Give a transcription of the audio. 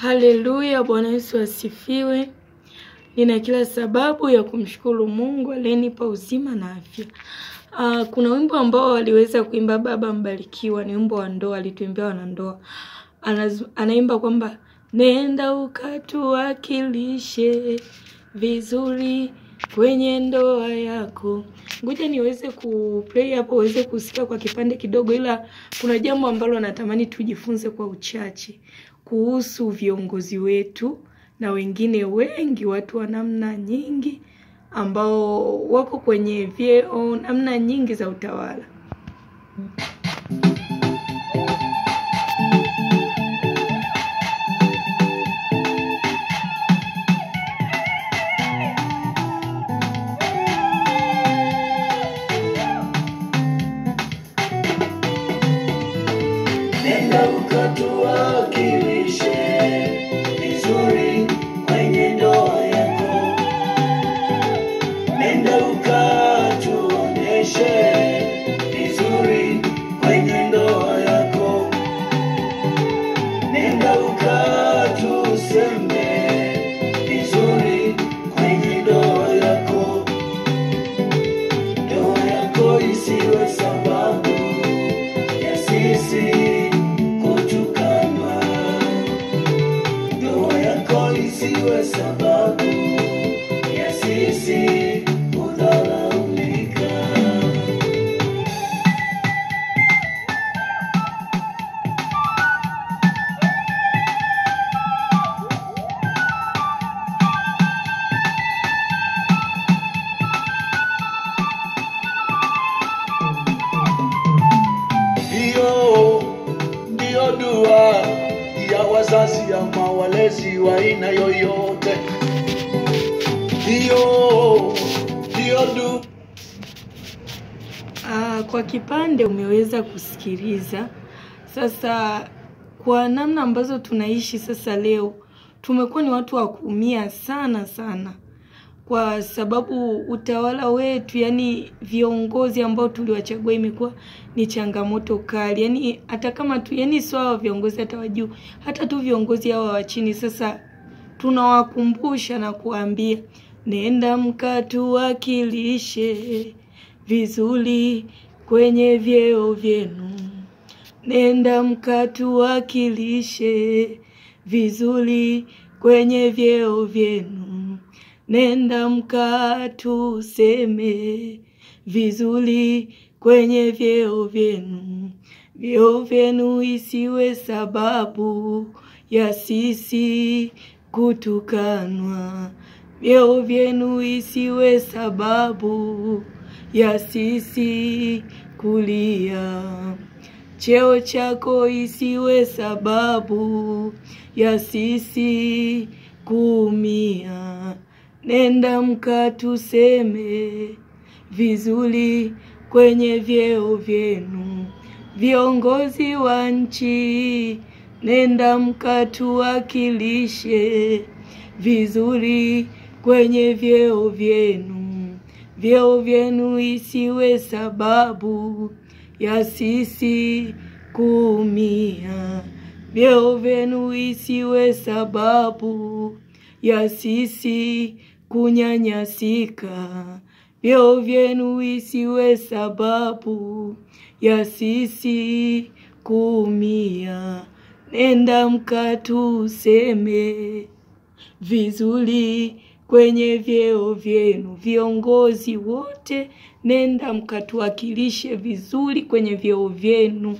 Haleluya, Bwana Yesu asifiwe. Nina kila sababu ya kumshukuru Mungu aliyenipa uzima na afya. Kuna wimbo ambao aliweza kuimba Baba Mbarikiwa, ni wimbo wa ndoa, alituimbia wanandoa. Anaimba kwamba nenda ukatuwakilishe vizuri kwenye ndoa yako. Ngoja niweze kuplay hapo uweze kusikia kwa kipande kidogo, ila kuna jambo ambalo natamani tujifunze kwa uchache kuhusu viongozi wetu na wengine wengi, watu wa namna nyingi ambao wako kwenye vyeo namna nyingi za utawala. Nenda ukatuwakilishe vizuri kwenye ndoa yako. Nenda ukatuonyeshe vizuri kwenye ndoa yako. Nenda ukatuseme vizuri kwenye ndoa yako. Ndoa yako isiwe sababu ya sisi kutukanwa. Ndoa yako isiwe sababu ya sisi kudharaulika. Hiyo ndiyo dua ya wazazi ama walezi wa aina yoyote. Hiyo ndiyo dua. Kwa kipande umeweza kusikiliza. Sasa kwa namna ambazo tunaishi sasa leo, tumekuwa ni watu wa kuumia sana sana, kwa sababu utawala wetu, yani viongozi ambao tuliwachagua, imekuwa ni changamoto kali. Yani hata kama tu, yani sio hao viongozi hata wa juu, hata tu viongozi hawa wa chini, sasa tunawakumbusha na kuambia nenda mkatuwakilishe vizuri kwenye vyeo vyenu. Nenda mkatuwakilishe vizuri kwenye vyeo vyenu. Nenda mkatuseme vizuri kwenye vyeo vyenu. Vyeo vyenu isiwe sababu ya sisi kutukanwa. Vyeo vyenu isiwe sababu ya sisi kulia. Cheo chako isiwe sababu ya sisi kuumia. Nenda mkatuseme vizuri kwenye vyeo vyenu. Viongozi wa nchi, nenda mkatuwakilishe vizuri kwenye vyeo vyenu. Vyeo vyenu isiwe sababu ya sisi kuumia. Vyeo vyenu isiwe sababu ya sisi kunyanyasika. Vyeo vyenu isiwe sababu ya sisi kuumia. Nenda mkatuseme vizuri kwenye vyeo vyenu. Viongozi wote, nenda mkatuwakilishe vizuri kwenye vyeo vyenu.